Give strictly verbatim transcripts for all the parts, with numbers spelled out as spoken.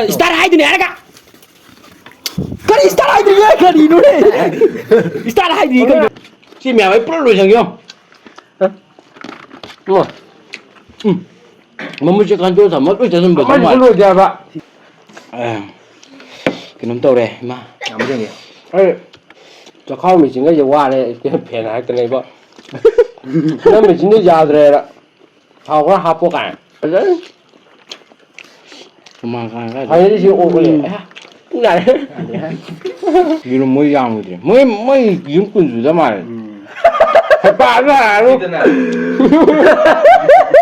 Star ꯍꯥꯏꯗꯨꯅꯤ ꯍꯥꯏꯔꯒ꯫ ꯀꯔꯤ ꯏꯁꯇꯥꯔ ꯍꯥꯏꯗ꯭ꯔꯤꯒꯦ? ꯀꯔꯤꯅꯣꯅꯦ? ꯏꯁꯇꯥꯔ ꯍꯥꯏꯗ꯭ꯔꯤꯒꯦ ꯀꯔꯤꯅꯣ? ꯁꯤ ꯃꯌꯥꯝ ꯑꯩ ꯄꯨꯂꯞ ꯂꯣꯏꯁꯟꯒꯦ ꯌꯦꯡꯉꯣ꯫ ꯎꯝ꯫ ꯃꯃꯨꯠꯁꯦ ꯈꯟꯗꯣꯛꯑ ꯊꯝꯃ ꯂꯣꯏ ꯆꯥꯁꯤꯟꯕ ꯑꯃꯁꯨ ꯂꯣꯏꯗꯦ ꯍꯥꯏꯕ꯫ ꯑꯦ, ꯀꯩꯅꯣꯝ ꯇꯧꯔꯦ, ꯏꯃꯥ꯫ ꯌꯥꯝ ꯌꯦꯡꯉꯦ꯫ ꯑꯩ ꯆꯈꯥꯎ ꯃꯦꯆꯤꯟꯒꯁꯦ ꯋꯥꯔꯦ, ꯐꯦꯟ ꯍꯥꯏꯔꯛꯇꯅ ꯏꯕꯣ꯫ ꯅꯪ ꯃꯦꯆꯤꯟꯗꯣ ꯌꯥꯗ꯭ꯔꯦꯅ꯫ ꯊꯥꯎ ꯈꯔ ꯍꯥꯞꯄꯣ ꯀꯥꯏꯅ꯫ ꯐꯖꯅ꯫ ꯍꯨꯃꯥꯡ ꯀꯥꯡ ꯀꯥꯏꯗ? ꯐꯥꯏꯅꯦꯜꯂꯤ ꯁꯤ ꯑꯣꯛꯄꯅꯦ꯫ ꯎꯝ꯫ ꯑꯦ, ꯄꯨꯡ ꯌꯥꯔꯦ꯫ ꯌꯦꯔꯨꯝ ꯃꯣꯏ ꯌꯥꯝꯈꯤꯗ꯭ꯔꯦ꯫ ꯃꯣꯏ, ꯃꯣꯏ ꯌꯨꯝ ꯀꯨꯟ ꯁꯨꯗ ꯃꯥꯜꯂꯦ꯫ ꯎꯝ꯫ ꯍꯩꯄꯥꯁꯨ ꯍꯥꯏꯔꯨ꯫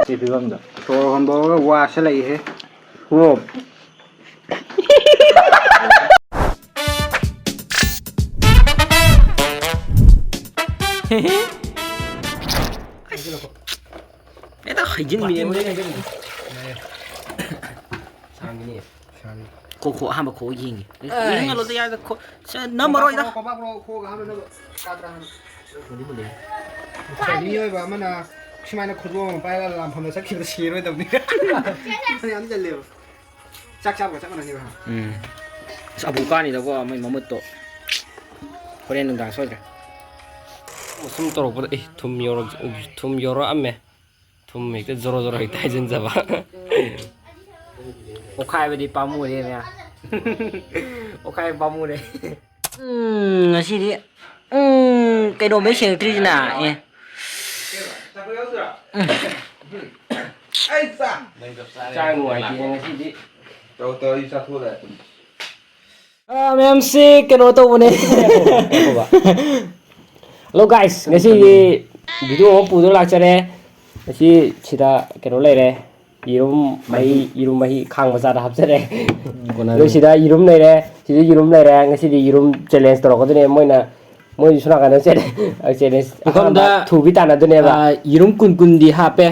ꯁꯤ ꯐꯤꯕꯝꯗ꯫ ꯁꯣꯔ ꯍꯣꯟꯗꯣꯛꯑꯒ ꯋꯥꯁꯤꯜꯂꯛꯏꯍꯦ꯫ ꯍꯣ꯫ ꯍꯦꯛꯇ ꯍꯩꯖꯤꯟꯕꯤꯅꯦ꯫ ꯁꯥꯡꯉꯤꯅꯦ꯫ ꯁꯥꯡꯉꯤ꯫ ꯈꯣ, ꯈꯣ, ꯑꯍꯥꯟꯕ ꯈꯣ ꯌꯦꯡꯒꯦ꯫ ꯑꯩꯁ꯫ ꯌꯦꯡꯍꯜꯂꯣꯗ ꯌꯥꯔꯦꯗ, ꯈꯣ-, ꯁꯦ, ꯅꯝꯃꯔꯣꯏꯗ꯫ ꯀꯣꯕꯥꯛ ꯂꯣ, ꯈꯣꯒ ꯑꯍꯥꯟꯕ ꯅꯝꯃꯣ꯫ ꯀꯥꯗ꯭ꯔꯥ ꯍꯥꯟꯅ꯫ ꯃꯨꯟꯗꯤ ꯃꯨꯟꯂꯦ꯫ ꯃꯤꯑꯣꯏꯕ ꯑꯃꯅ ꯁꯨꯃꯥꯏꯅ ꯈꯨꯗꯣꯡ ꯑꯃ ꯄꯥꯏꯔꯒ ꯂꯥꯟꯐꯝꯗ ꯆꯠꯈꯤꯕꯗ ꯁꯤꯔꯣꯏꯗꯕꯅꯤ꯫ ꯐꯅꯌꯥꯝ ꯆꯜꯂꯦꯕ꯫ ꯆꯥꯛ ꯆꯥꯕꯒ ꯆꯞ ꯃꯥꯟꯅꯅꯦꯕ꯫ ꯎꯝ꯫ ꯑꯁ, ꯑꯕꯨ ꯀꯥꯅꯤꯗꯀꯣ, ꯃꯣꯏ ꯃꯃꯨꯠꯇꯣ꯫ ꯍꯣꯔꯦꯟ ꯅꯨꯡꯗꯥꯡ ꯁꯣꯏꯗ꯭ꯔꯦ꯫ ꯁꯨꯝ ꯇꯧꯔꯛꯄꯗ, ꯑꯦ, ꯊꯨꯝ ꯌꯧꯔꯛ-, ꯊꯨꯝ ꯌꯧꯔꯛꯑꯝꯃꯦ꯫ ꯊꯨꯝ ꯍꯦꯛꯇ ꯖꯣꯔꯣ ꯖꯣꯔꯣ ꯍꯦꯛꯇ ꯍꯩꯖꯤꯟꯖꯕ꯫ ꯑꯣꯈꯥꯏꯕꯗꯤ ꯄꯥꯝꯃꯨꯔꯦ ꯃꯌꯥꯝ꯫ ꯑꯣꯈꯥꯏꯕ ꯄꯥꯝꯃꯨꯔꯦ꯫ ꯎꯝ, ꯉꯁꯤꯗꯤ, ꯎꯝ, ꯀꯩꯅꯣꯝꯃꯩ ꯁꯦꯡꯉꯛꯇ꯭ꯔꯤꯁꯤꯅ, ꯑꯦ꯫ ꯎꯝ꯫ ꯆꯥꯛ ꯅꯨꯡꯉꯥꯏꯇꯦ ꯉꯁꯤꯗꯤ꯫ ꯇꯧ, ꯇꯧ, ꯑꯩ ꯆꯥꯊꯣꯛꯑ ꯂꯥꯛꯑꯦ꯫ ꯑꯥ, ꯃꯌꯥꯝꯁꯤ ꯀꯩꯅꯣ ꯇꯧꯕꯅꯦ꯫ ꯉꯥꯏꯈꯣꯕ꯫ Hello guys, ꯉꯁꯤꯒꯤ video ꯑꯃ ꯄꯨꯗꯨꯅ ꯂꯥꯛꯆꯔꯦ꯫ ꯉꯁꯤ ꯁꯤꯗ ꯀꯩꯅꯣ ꯂꯩꯔꯦ, ꯌꯦꯔꯨꯝ ꯃꯍꯤ, ꯌꯦꯔꯨꯝ ꯃꯍꯤ ꯈꯥꯡ ꯃꯆꯥꯗ ꯍꯥꯞꯆꯔꯦ꯫ ꯀꯣꯟꯅꯔꯦ꯫ ꯑꯗꯨ ꯁꯤꯗ ꯌꯦꯔꯨꯝ ꯂꯩꯔꯦ, ꯁꯤꯗ ꯌꯦꯔꯨꯝ ꯂꯩꯔꯦ꯫ ꯉꯁꯤꯗꯤ ꯌꯦꯔꯨꯝ challenge ꯇꯧꯔꯛꯀꯗꯣꯏꯅꯦ ꯃꯣꯏꯅ, ꯃꯣꯏꯁꯨ ꯁꯣꯝ ꯅꯥꯀꯟꯗ challenge, challenge ꯁꯣꯝꯗ, ꯑꯍꯥꯟꯕ ꯊꯨꯕꯤ ꯇꯥꯟꯅꯗꯣꯏꯅꯦꯕ꯫ ꯑꯥ, ꯌꯦꯔꯨꯝ ꯀꯨꯟ ꯀꯨꯟꯗꯤ ꯍꯥꯞꯄꯦ꯫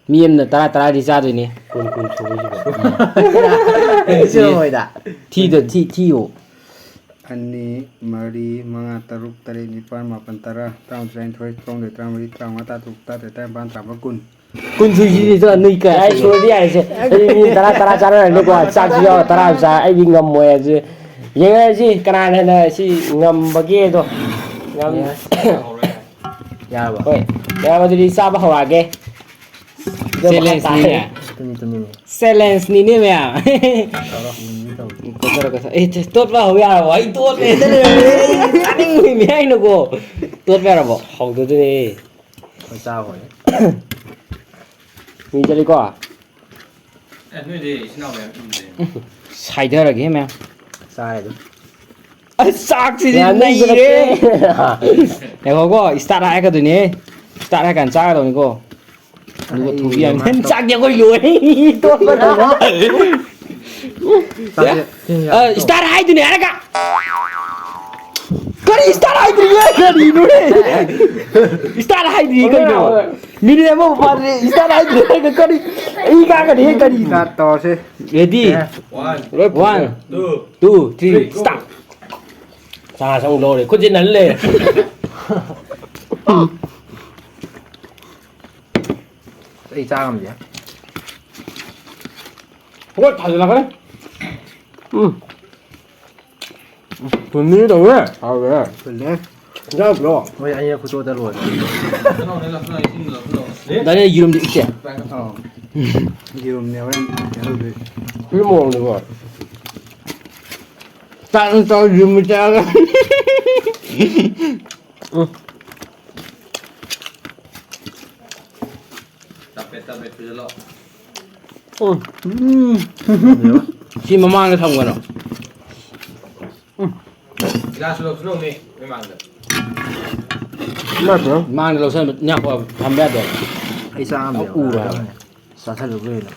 ꯃꯤ ꯑꯃꯅ ꯇꯔꯥ ꯇꯔꯥꯗꯤ ꯆꯥꯗꯣꯏꯅꯦ꯫ ꯀꯨꯟ ꯀꯨꯟ ꯁꯨꯕꯁꯤꯕꯨ꯫ ꯆꯨꯝꯃꯝꯃꯣꯏꯗ꯫ ꯊꯤꯗ, ꯊꯤ, ꯊꯤꯌꯣ꯫ ꯑꯅꯤ, ꯃꯔꯤ, ꯃꯉꯥ, ꯇꯔꯨꯛ, ꯇꯔꯦꯠ, ꯅꯤꯄꯥꯜ, ꯃꯥꯄꯜ, ꯇꯔꯥ, ꯇꯔꯥꯃꯥꯊꯣꯏ, ꯇꯔꯥꯅꯤꯊꯣꯏ, ꯇꯔꯥꯍꯨꯝꯗꯣꯏ, ꯇꯔꯥꯃꯔꯤ, ꯇꯔꯥꯃꯉꯥ, ꯇꯔꯥꯇꯔꯨꯛ, ꯇꯔꯥꯇꯔꯦꯠ, ꯇꯔꯥꯅꯤꯄꯥꯜ, ꯇꯔꯥꯃꯥꯄꯜ, ꯀꯨꯟ꯫ ꯀꯨꯟ ꯁꯨꯏꯁꯤꯗꯤ ꯆꯠꯂ ꯅꯣꯏ ꯀꯌꯥ ꯌꯥꯔꯦ, ꯁꯨꯔꯗꯤ ꯌꯥꯔꯦꯁꯦ꯫ ꯑꯩ ꯃꯤ ꯇꯔꯥ, ꯇꯔꯥ ꯆꯥꯅꯔꯅꯤꯀꯣ꯫ ꯆꯥꯛꯁꯨ ꯌꯥꯎꯔ ꯇꯔꯥ ꯆꯥ-, ꯑꯩꯗꯤ ꯉꯝꯃꯣꯏ ꯍꯥꯏꯕꯁꯦ꯫ ꯌꯦꯡꯅꯔꯁꯤ ꯀꯅꯥꯅ ꯍꯦꯟꯅ ꯁꯤ ꯉꯝꯕꯒꯦꯗꯣ꯫ ꯉꯝ-, ꯌꯥꯔꯕꯣ? ꯍꯣꯏ꯫ ꯌꯥꯔꯕ ꯑꯗꯨꯗꯤ ꯆꯥꯕ ꯍꯧꯔꯛꯑꯒꯦ꯫ ꯆꯦꯂꯦꯟꯖꯅꯤꯅꯦ꯫ ꯇꯨꯝꯅꯤꯡ ꯇꯨꯝꯅꯤꯡꯉꯦ꯫ ꯆꯦꯂꯦꯟꯖꯅꯤꯅꯦ ꯃꯌꯥꯝ꯫ ꯇꯧꯔꯣ꯫ ꯀꯣꯠꯊꯔꯣ, ꯀꯣꯠꯊꯔꯣ꯫ ꯑꯦ, ꯇꯣꯠꯄ ꯍꯧ ꯌꯥꯔꯕꯣ? ꯑꯩ ꯇꯣꯠꯄ ꯍꯦꯛꯇ ꯂꯩꯔꯝꯃꯦ꯫ ꯇꯥꯅꯤꯡꯉꯤꯅꯦ ꯑꯩꯅꯀꯣ꯫ ꯇꯣꯠꯄ ꯌꯥꯔꯕꯣ? ꯍꯧꯗꯣꯏꯅꯦ꯫ ꯑꯩꯈꯣꯏ ꯆꯥꯕ ꯍꯧꯔꯦ꯫ ꯃꯤ ꯆꯠꯂꯤꯀꯣ? ꯑꯦ, ꯅꯣꯏꯗꯤ ꯏꯆꯤꯟ ꯏꯅꯥꯎ ꯃꯌꯥꯝ ꯏꯟꯗꯦ꯫ ꯁꯥꯏꯊꯔꯒꯦ ꯃꯌꯥꯝ꯫ ꯆꯥꯔꯦ ꯑꯗꯨꯝ꯫ ꯑꯁ, ꯆꯥꯛꯁꯤꯗꯤ ꯌꯥꯅꯤ, ꯅꯩꯔꯦ꯫ ꯉꯥꯏꯈꯣꯀꯣ, start ꯍꯥꯏꯔꯛꯀꯗꯣꯏꯅꯦ꯫ Start ꯍꯥꯏꯔ ꯀꯥꯟꯗ ꯆꯥꯒꯗꯧꯅꯤꯀꯣ꯫ ꯑꯗꯨꯒ ꯑꯩ ꯊꯣꯡꯕꯤ ꯌꯥꯅꯤ꯫ ꯃꯥ ꯇꯧ- ꯆꯥꯛꯇꯤ ꯑꯩꯈꯣꯏ ꯂꯣꯏꯔꯦ꯫ ꯇꯣꯛꯄ ꯇꯧꯕ꯫ ꯆꯥꯛꯁꯦ ꯊꯦꯡ ꯑ, ꯌꯥꯝ ꯇꯧ꯫ Start ꯍꯥꯏꯗꯨꯅꯦ ꯍꯥꯏꯔꯒ꯫ ꯀꯔꯤ start ꯍꯥꯏꯗ꯭ꯔꯤꯒꯦ? ꯀꯔꯤꯅꯣꯅꯦ? Start ꯍꯥꯏꯗ꯭ꯔꯤ ꯀꯩꯅꯣ? ꯃꯤꯅꯤꯠ ꯑꯃ ꯐꯥꯗ꯭ꯔꯤ, start ꯍꯥꯏꯗ꯭ꯔꯤ ꯍꯥꯏꯔꯒ ꯀꯔꯤ? ꯑꯩ ꯀꯥꯒꯅꯤ ꯀꯔꯤ? Start ꯇꯧꯔꯁꯦ꯫ Ready? ꯑꯦ꯫ One, one, two, two, three, start. ꯆꯥ ꯁꯪ ꯂꯧꯔꯦ꯫ ꯈꯨꯠꯁꯤ ꯅꯜ ꯂꯩꯔꯦ꯫ ꯑꯩ ꯆꯥ ꯉꯝꯗꯦ꯫ ꯍꯣꯏ, ꯊꯥꯖꯤꯜꯂꯛꯀꯅꯤ꯫ ꯎꯝ꯫ ꯊꯨꯝꯃꯤ ꯇꯧꯋꯦ꯫ ꯍꯥꯎꯋꯦ꯫ ꯐꯨꯜꯂꯦ꯫ ꯏꯟꯖꯥꯡ ꯄꯨꯔꯛꯑꯣ꯫ ꯍꯣꯏ, ꯑꯅꯤꯔꯛ ꯈꯨꯠꯇꯣꯛꯇ ꯂꯣꯏꯔꯦ꯫ ꯗꯥꯏꯔꯦꯛ ꯌꯦꯔꯨꯝꯗꯤ ꯏꯆꯦ꯫ ꯑꯧ꯫ ꯌꯦꯔꯨꯝꯅꯦ ꯍꯣꯔꯦꯟ ꯀꯩꯅꯣ ꯇꯧꯗꯣꯏꯁꯦ꯫ ꯁꯤ ꯃꯑꯣꯡꯗꯀꯣ꯫ ꯆꯥꯛ ꯆꯥꯎ ꯌꯦꯔꯨꯝ ꯆꯥꯔꯒ꯫ ꯎꯝ꯫ ꯇꯞꯄꯦ, ꯇꯞꯄꯦ, ꯊꯨꯖꯜꯂꯣ꯫ ꯎꯝ꯫ ꯎꯝ꯫ ꯁꯤ ꯃꯃꯥꯡꯗ ꯊꯝꯒꯅꯣ꯫ ꯎꯝ꯫ ꯒꯤꯂꯥꯁ ꯂꯧꯁꯤꯜꯂꯧꯅꯦ, ꯃꯃꯥꯡꯗ꯫ ꯏꯃꯥꯏ ꯄꯦꯝꯃ꯫ ꯃꯃꯥꯡꯗ ꯂꯧꯁꯤꯟꯕ ꯊꯝꯕ ꯌꯥꯗꯦ꯫ ꯑꯩ ꯆꯥ ꯑꯃ ꯎꯔꯣ ꯍꯥꯏꯕ꯫ ꯆꯥꯁꯜꯂꯨꯕ ꯂꯣꯏꯔꯦ꯫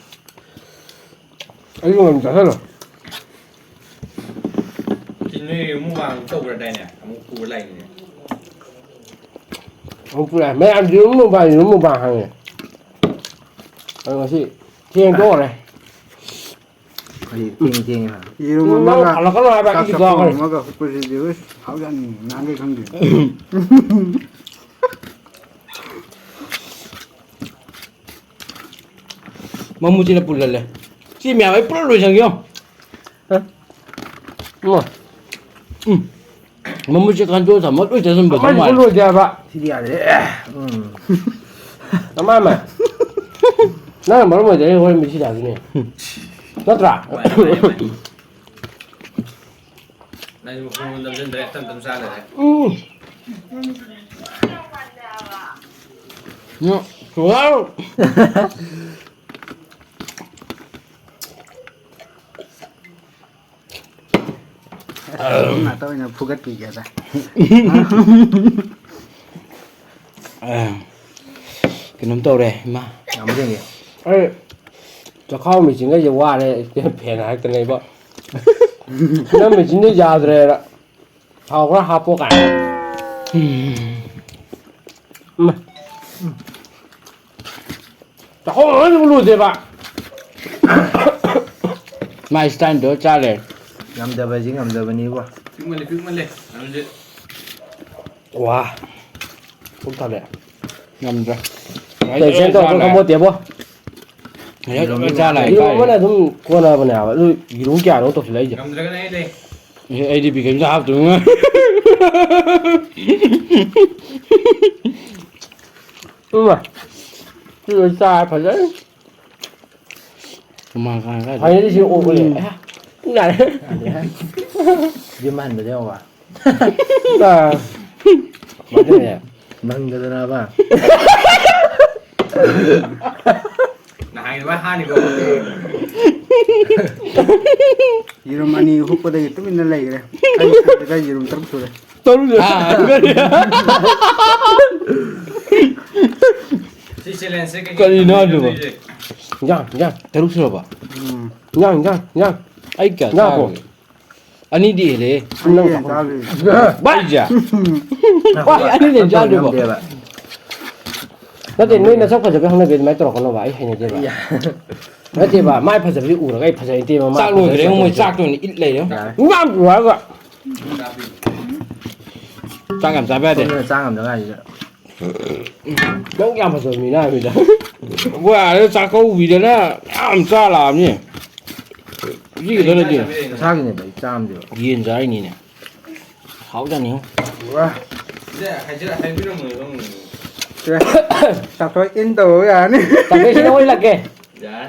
ꯑꯩꯁꯨ ꯉꯥꯅꯨ ꯆꯥꯁꯜꯂꯣ꯫ ꯁꯤ ꯅꯣꯏ ꯃꯨꯛꯕꯥꯡ ꯇꯧꯈ꯭ꯔꯗꯥꯏꯅꯦ? ꯑꯃꯨꯛ ꯄꯨꯔ ꯂꯥꯛꯏꯅꯦ꯫ ꯑꯃꯨꯛ ꯄꯨꯔ ꯂꯥꯛꯑꯦ꯫ ꯃꯌꯥꯝ ꯌꯦꯔꯨꯝ ꯃꯨꯛꯕꯥꯡ, ꯌꯦꯔꯨꯝ ꯃꯨꯛꯕꯥꯡ ꯍꯪꯉꯦ꯫ ꯑꯗꯣ ꯉꯁꯤ ꯊꯦꯡ ꯇꯣꯛꯈ꯭ꯔꯦ꯫ ꯑꯩ ꯊꯦꯡ ꯊꯦꯡꯉꯦ ꯍꯥꯏꯕ꯫ ꯌꯦꯔꯨꯝ ꯅꯪ ꯑꯃꯒ ꯍꯜꯂꯛꯀꯅꯣ ꯍꯥꯏꯕ ꯆꯥꯛ ꯑꯩꯗꯤ ꯆꯥꯛꯄꯣꯝ ꯀꯥꯎꯈ꯭ꯔꯦ꯫ ꯑꯃꯒ ꯍꯨꯞꯄꯁꯤꯗꯤ ꯎꯁ ꯍꯥꯎꯖꯥꯠꯅꯤ ꯅꯍꯥꯟꯈꯩ ꯈꯪꯗꯦ꯫ ꯃꯃꯨꯠꯁꯤꯅ ꯄꯨꯜꯍꯜꯂꯦ꯫ ꯁꯤ ꯃꯌꯥꯝ ꯑꯩ ꯄꯨꯂꯞ ꯂꯣꯏꯁꯟꯒꯦ ꯌꯦꯡꯉꯣ꯫ ꯍ? ꯏꯃꯥ꯫ ꯎꯝ꯫ ꯃꯃꯨꯠꯁꯦ ꯈꯟꯗꯣꯛꯑ ꯊꯝꯃ ꯂꯣꯏ ꯆꯥꯁꯤꯟꯕ ꯑꯃꯁꯨ ꯆꯞ ꯃꯥꯟꯅꯩ꯫ ꯂꯣꯏꯗꯦ ꯍꯥꯏꯕ꯫ ꯁꯤꯗꯤ ꯌꯥꯗ꯭ꯔꯦ꯫ ꯎꯝ꯫ ꯅꯃꯥꯏ ꯃꯥꯏ꯫ ꯅꯪꯅ ꯃꯔꯝ ꯑꯣꯏꯗꯅ ꯑꯩ ꯍꯣꯔꯦꯟ ꯃꯤꯠꯁꯤ ꯌꯥꯗꯣꯏꯅꯦ꯫ ꯅꯠꯇ꯭ꯔꯥ? ꯃꯥꯅꯤ, ꯃꯥꯅꯤ, ꯃꯥꯅꯤ꯫ ꯅꯪꯁꯨ ꯃꯈꯣꯡ ꯅꯝꯁꯤꯟꯗ꯭ꯔꯦ, ꯇꯞ ꯇꯞ ꯆꯥ ꯂꯩꯔꯦ꯫ ꯎꯝ꯫ ꯎꯝ, ꯁꯨꯒꯥꯎ꯫ ꯉꯥꯛꯇ ꯑꯣꯏꯅ ꯐꯨꯒꯠꯄꯤꯒꯦꯗ꯫ ꯑ, ꯀꯩꯅꯣꯝ ꯇꯧꯔꯦ, ꯏꯃꯥ꯫ ꯌꯥꯝ ꯂꯦꯡꯉꯦ꯫ ꯑꯩ ꯆꯈꯥꯎ ꯃꯦꯆꯤꯟꯒꯩꯁꯦ ꯋꯥꯔꯦ, ꯐꯦꯟ ꯍꯥꯏꯔꯛꯇꯅ ꯏꯕꯣ꯫ ꯅꯪ ꯃꯦꯆꯤꯟꯗꯣ ꯌꯥꯗ꯭ꯔꯦꯅ ꯊꯥꯎ ꯈꯔ ꯍꯥꯞꯄꯣ ꯀꯥꯏꯅ꯫ ꯎꯝ꯫ ꯏꯃꯥ꯫ ꯆꯥꯛꯈꯣꯝ ꯂꯣꯏꯅꯃꯛ ꯂꯣꯏꯗꯦꯕ꯫ ꯃꯥꯏ ꯁ꯭ꯇꯥꯏꯜꯗꯣ ꯆꯥ ꯂꯩꯔꯦ꯫ ꯉꯝꯗꯕ ꯍꯥꯏꯁꯤ ꯉꯝꯗꯕꯅꯤꯕꯣ꯫ ꯄꯤꯛꯃꯜꯂꯦ, ꯄꯤꯛꯃꯜꯂꯦ꯫ ꯑꯗꯨꯗꯤ ꯋꯥ꯫ ꯄꯨꯛ ꯊꯜꯂꯦ꯫ ꯉꯝꯗ꯭ꯔꯦ꯫ ꯀꯩ ꯆꯦꯟ ꯇꯧꯔꯛꯄ ꯈꯪꯄꯣꯠꯇꯦꯕꯣ꯫ ꯉꯁꯥꯏ ꯂꯣꯏ ꯆꯥ ꯂꯥꯛꯑꯦ, ꯌꯦꯔꯨꯝ ꯀꯥꯏꯗꯩ? ꯑꯃꯅ ꯑꯗꯨꯝ ꯀꯣꯟꯅꯕꯅꯦ ꯍꯥꯏꯕ꯫ ꯑꯗꯨ ꯌꯦꯔꯨꯝ ꯀꯌꯥꯅꯣ ꯇꯧꯁꯤꯜꯂꯛꯏꯁꯦ? ꯉꯝꯗ꯭ꯔꯒꯅ ꯑꯩ ꯂꯩ꯫ ꯑꯦ, ꯑꯩꯗꯤ ꯕꯤꯀꯝꯁꯨ ꯍꯥꯞꯇꯣꯏꯅꯤ꯫ ꯏꯃꯥ, ꯁꯤ ꯂꯣꯏ ꯆꯥꯔ ꯐꯖꯅ꯫ ꯍꯨꯃꯥꯡ ꯀꯥꯡ ꯀꯥꯏꯗꯩ? ꯐꯥꯏꯅꯦꯜꯂꯤ ꯁꯤ ꯑꯣꯛꯄꯅꯦ꯫ ꯎꯝ꯫ ꯑꯦ, ꯄꯨꯛ ꯅꯥꯔꯦ꯫ ꯌꯨꯝ ꯍꯟꯕꯗ ꯌꯦꯡꯉꯣ꯫ ꯑꯥ꯫ ꯃꯗꯨꯅꯦ꯫ ꯅꯪꯗꯗꯅꯕ꯫ ꯅꯍꯥꯟꯒꯤ ꯑꯗꯨꯃꯥꯏ ꯍꯥꯅꯤꯀꯣ꯫ ꯌꯦꯔꯨꯝ ꯑꯅꯤ ꯍꯨꯛꯄꯗꯒꯤ ꯇꯨꯃꯤꯟꯅ ꯂꯩꯈ꯭ꯔꯦ꯫ ꯑꯩ ꯁꯤꯗ ꯌꯦꯔꯨꯝ ꯇꯔꯨꯛ ꯁꯨꯔꯦ꯫ ꯇꯔꯨꯛ ꯁꯨꯔꯦ? ꯑꯥ꯫ ꯁꯤ ꯆꯦꯂꯦꯟꯖꯁꯦ ꯀꯩ ꯀꯩ ꯀꯔꯤꯅꯣ ꯍꯥꯏꯁꯤꯕꯣ? ꯇꯧꯗꯣꯏꯁꯦ? ꯏꯟꯖꯥꯡ, ꯏꯟꯖꯥꯡ꯫ ꯇꯔꯨꯛ ꯁꯨꯔꯕ? ꯎꯝ꯫ ꯏꯟꯖꯥꯡ, ꯏꯟꯖꯥꯡ, ꯏꯟꯖꯥꯡ꯫ ꯑꯩ ꯀꯌꯥ ꯏꯟꯖꯥꯡ ꯆꯥꯈ꯭ꯔꯒꯦ? ꯍꯥꯞꯄꯣ꯫ ꯑꯅꯤꯗꯤ ꯍꯦꯜꯂꯦ꯫ ꯑꯅꯤ ꯅꯪ ꯍꯦꯟꯅ ꯆꯥꯕ꯫ ꯆꯥꯗ꯭ꯔꯤ꯫ ꯚꯥꯏ! ꯑꯩꯁꯦ? ꯚꯥꯏ, ꯑꯅꯤ ꯍꯦꯟꯅ ꯑꯝꯇ ꯆꯥꯗ꯭ꯔꯤꯕꯣ? ꯉꯝꯗꯦꯕ꯫ ꯅꯠꯇꯦ, ꯅꯣꯏ ꯅꯁꯛ ꯐꯖꯕꯩ ꯍꯧꯅꯕꯤ ꯑꯗꯨꯃꯥꯏꯅ ꯇꯧꯔꯛꯀꯅꯣꯕ, ꯑꯩ ꯍꯩꯅꯗꯦꯕ꯫ ꯌꯥ꯫ ꯅꯠꯇꯦꯕ, ꯃꯥꯏ ꯐꯖꯕꯗꯤ ꯎꯔꯒ ꯑꯩ ꯐꯖꯩ ꯅꯠꯇꯦꯕ, ꯃꯥ ꯆꯥꯛ ꯂꯣꯏꯈ꯭ꯔꯦ, ꯐꯖꯩ ꯃꯣꯏ ꯇꯧꯕꯁꯦ꯫ ꯆꯥꯛꯇ ꯑꯣꯏꯅ ꯏꯠ ꯂꯩꯔꯦ꯫ ꯌꯥꯔꯦ꯫ ꯏꯟꯖꯥꯡ ꯄꯨꯔꯛꯑꯒ꯫ ꯆꯥꯛ ꯌꯥꯝ ꯆꯥꯕ ꯌꯥꯗꯦ꯫ ꯁꯣꯝꯗꯅ ꯆꯥ ꯉꯝꯗ ꯉꯥꯏꯔꯤꯗ꯫ ꯃꯕꯨꯛ ꯌꯥꯝ ꯐꯖꯕ ꯃꯤꯅ ꯍꯥꯏꯕꯗ꯫ ꯑꯩꯈꯣꯏ ꯑꯥꯗ ꯆꯥꯛꯀꯧꯕꯤꯗꯅ ꯃꯌꯥꯝ ꯆꯥ ꯂꯥꯛꯑꯕꯅꯤ꯫ ꯁꯤ ꯈꯛꯇ ꯅꯠꯇꯦ꯫ ꯃꯁꯥꯒꯤꯅꯦꯕ, ꯑꯩ ꯆꯥꯝꯗꯦꯕ꯫ ꯌꯦꯟ ꯆꯥꯔꯤꯅꯤꯅꯦ꯫ ꯍꯥꯎꯖꯥꯅꯤꯉꯣ꯫ ꯋꯥ꯫ ꯁꯦ, ꯍꯥꯏꯖꯔ-, ꯍꯥꯏꯕꯤꯔꯝꯃꯣꯏ ꯅꯪ꯫ ꯁꯦ, ꯆꯥꯊꯣꯛ ꯏꯟ ꯇꯧꯔꯣ ꯌꯥꯔꯅꯤ꯫ ꯆꯥꯊꯣꯛ ꯏꯟ ꯇꯧꯔꯣ ꯂꯥꯛꯀꯦ꯫ ꯌꯥꯔꯦ꯫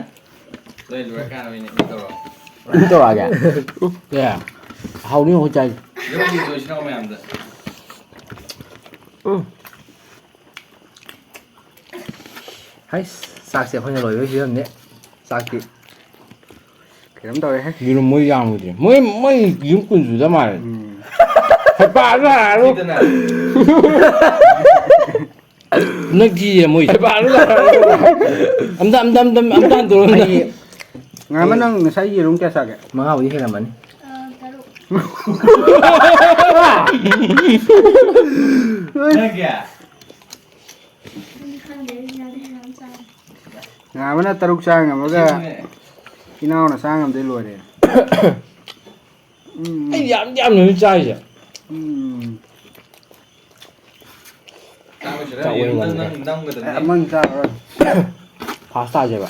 ꯂꯣꯏ ꯂꯣꯏꯔꯀꯥꯟꯗ ꯑꯣꯏꯅ ꯏꯟ ꯇꯧꯔꯣ꯫ ꯏꯟ ꯇꯧꯔꯛꯑꯒꯦ꯫ ꯑꯦ, ꯍꯥꯎꯅꯤ ꯑꯩꯈꯣꯏ ꯆꯥꯏ꯫ ꯌꯧꯍꯜꯂꯨ ꯂꯣꯏꯁꯤꯅ ꯃꯌꯥꯝꯗ꯫ ꯎꯝ꯫ ꯍꯩꯁ, ꯆꯥꯛꯁꯦ ꯑꯩꯈꯣꯏꯅ ꯂꯣꯏꯕꯒꯤ ꯐꯤꯕꯝꯅꯦ꯫ ꯆꯥꯛꯇꯤ ꯀꯩꯅꯣꯝ ꯇꯧꯔꯦꯍꯦ꯫ ꯌꯦꯔꯨꯝ ꯃꯣꯏ ꯌꯥꯝꯈꯤꯗ꯭ꯔꯦ꯫ ꯃꯣꯏ, ꯃꯣꯏ ꯌꯨꯝ ꯀꯨꯟ ꯁꯨꯗ ꯃꯥꯜꯂꯦ꯫ ꯎꯝ꯫ ꯍꯩꯄꯥꯁꯨ ꯍꯥꯏꯔꯣ꯫ ꯁꯤꯗꯅ꯫ ꯅꯪ ꯊꯤꯌꯦ ꯃꯣꯏ꯫ ꯍꯩꯄꯥꯁꯨ ꯍꯥꯏꯔꯣ꯫ ꯑꯝꯇ, ꯑꯝꯇ, ꯑꯝꯇ, ꯑꯝꯇ ꯍꯟꯗꯣꯔꯛꯑꯣ ꯑꯝꯇ꯫ ꯑꯩ ꯉꯥꯏꯃ, ꯅꯪ ꯉꯁꯥꯏ ꯌꯦꯔꯨꯝ ꯀꯌꯥ ꯆꯥꯒꯦ? ꯃꯉꯥꯕꯨꯗꯤ ꯍꯦꯜꯂꯝꯃꯅꯤ꯫ ꯑ, ꯇꯔꯨꯛ꯫ ꯅꯪ ꯀꯌꯥ? ꯑꯗꯨꯗꯤ ꯈꯪꯗꯦ, ꯑꯩ ꯌꯥꯗꯦ, ꯌꯥꯝ ꯆꯥꯔꯦ꯫ ꯉꯥꯏꯃꯅ ꯇꯔꯨꯛ ꯆꯥ ꯉꯝꯃꯒ ꯁꯤꯅꯦ꯫ ꯏꯅꯥꯎꯅ ꯆꯥ ꯉꯝꯗꯦ ꯂꯣꯏꯔꯦ꯫ ꯎꯝ꯫ ꯑꯩ ꯌꯥꯝ ꯌꯥꯝꯅ ꯆꯥꯏꯁꯦ꯫ ꯎꯝ꯫ ꯆꯥꯛ ꯂꯣꯏꯁꯤꯜꯂ ꯆꯥꯛ ꯌꯦꯔꯨꯝ ꯑꯣꯏꯅ ꯅꯪ, ꯉꯝꯗ꯭ꯔꯦ꯫ ꯅꯪ, ꯅꯪꯒꯗꯕꯅꯦ꯫ ꯑꯃꯅꯤ ꯆꯥꯔꯣꯏ꯫ ꯐꯥꯁ ꯇꯥꯁꯦꯕ꯫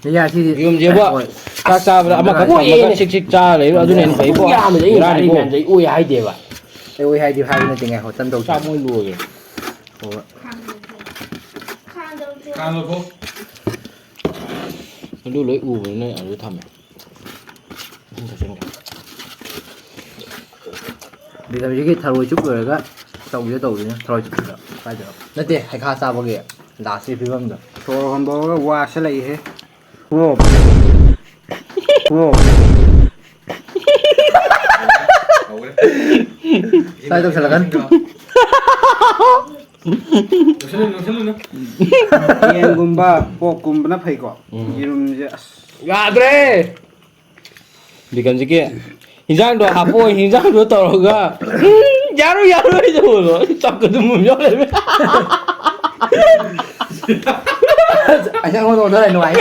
ꯌꯥ, ꯁꯤꯗꯤ ꯌꯦꯔꯨꯝꯁꯦꯕ ꯍꯣꯏ꯫ ꯆꯥꯛ ꯆꯥꯕꯗ ꯑꯃꯈꯛ ꯑꯣꯏꯌꯦꯅꯦ꯫ ꯊꯝꯃꯒ ꯆꯤꯛ ꯆꯤꯛ ꯆꯥꯔ ꯂꯩꯕ ꯑꯗꯨꯅ ꯍꯦꯟꯅ ꯐꯩꯕꯣ꯫ ꯌꯥꯝꯕꯁꯦ ꯑꯩꯅ ꯆꯥꯔꯤ ꯕꯦꯔꯥꯅꯤꯀꯣ꯫ ꯃꯌꯥꯝꯁꯦ ꯑꯩ ꯑꯣꯏ ꯍꯥꯏꯗꯦꯕ꯫ ꯑꯩ ꯑꯣꯏ ꯍꯥꯏꯗꯦ ꯍꯥꯏꯕ ꯅꯠꯇꯦ, ꯉꯥꯏꯈꯣ, ꯇꯝ ꯇꯧꯁꯤ꯫ ꯆꯥꯛ ꯃꯣꯏ ꯂꯣꯏꯔꯦ꯫ ꯍꯣꯏ꯫ ꯈꯥꯡꯗꯧꯁꯦ꯫ ꯈꯥꯡꯗꯧꯁꯦ꯫ ꯑꯗꯨ ꯂꯣꯏ ꯎꯕꯅꯤꯅ ꯑꯗꯨ ꯊꯝꯃꯦ꯫ ꯕꯤꯀꯝꯁꯤꯒꯤ ꯊꯔꯣꯏ ꯆꯨꯞ ꯂꯣꯏꯔꯒ ꯇꯧꯒꯦ ꯇꯧꯕꯅꯤꯅ ꯊꯔꯣꯏ ꯆꯨꯞꯄꯤꯗꯣ ꯀꯥꯏꯗꯅꯣ? ꯅꯠꯇꯦ, ꯍꯩꯈꯥ ꯆꯥꯕꯒꯤ ꯂꯥꯁꯀꯤ ꯐꯤꯕꯝꯗꯣ꯫ ꯁꯣꯔ ꯍꯣꯟꯗꯣꯛꯑꯒ ꯋꯥꯁꯤꯜꯂꯛꯏꯍꯦ꯫ ꯁ꯭ꯋꯥꯏ ꯇꯧꯁꯜꯂꯛꯀꯅꯤ꯫ ꯌꯦꯟꯒꯨꯝꯕ, ꯄꯣꯛꯀꯨꯝꯕꯅ ꯐꯩꯀꯣ꯫ ꯎꯝ꯫ ꯌꯦꯔꯨꯝꯁꯦ ꯑꯁ꯫ ꯌꯥꯗ꯭ꯔꯦ꯫ ꯕꯤꯀꯝꯁꯤꯒꯤ ꯍꯤꯟꯖꯥꯡꯗꯣ ꯍꯥꯞꯄꯣ, ꯍꯤꯟꯖꯥꯡꯗꯣ ꯇꯧꯔꯒ, "ꯎꯝ, ꯌꯥꯔꯣꯏ, ꯌꯥꯔꯣꯏ" ꯇꯧꯕꯗꯣ꯫ ꯆꯞꯀ ꯑꯗꯨꯝ ꯌꯥꯎ ꯂꯩꯔꯝꯃꯦ꯫ ꯑꯁ, ꯑꯩꯉꯣꯟꯗ ꯑꯣꯟꯊꯣꯔꯛꯑꯦ, ꯅꯨꯡꯉꯥꯏ꯫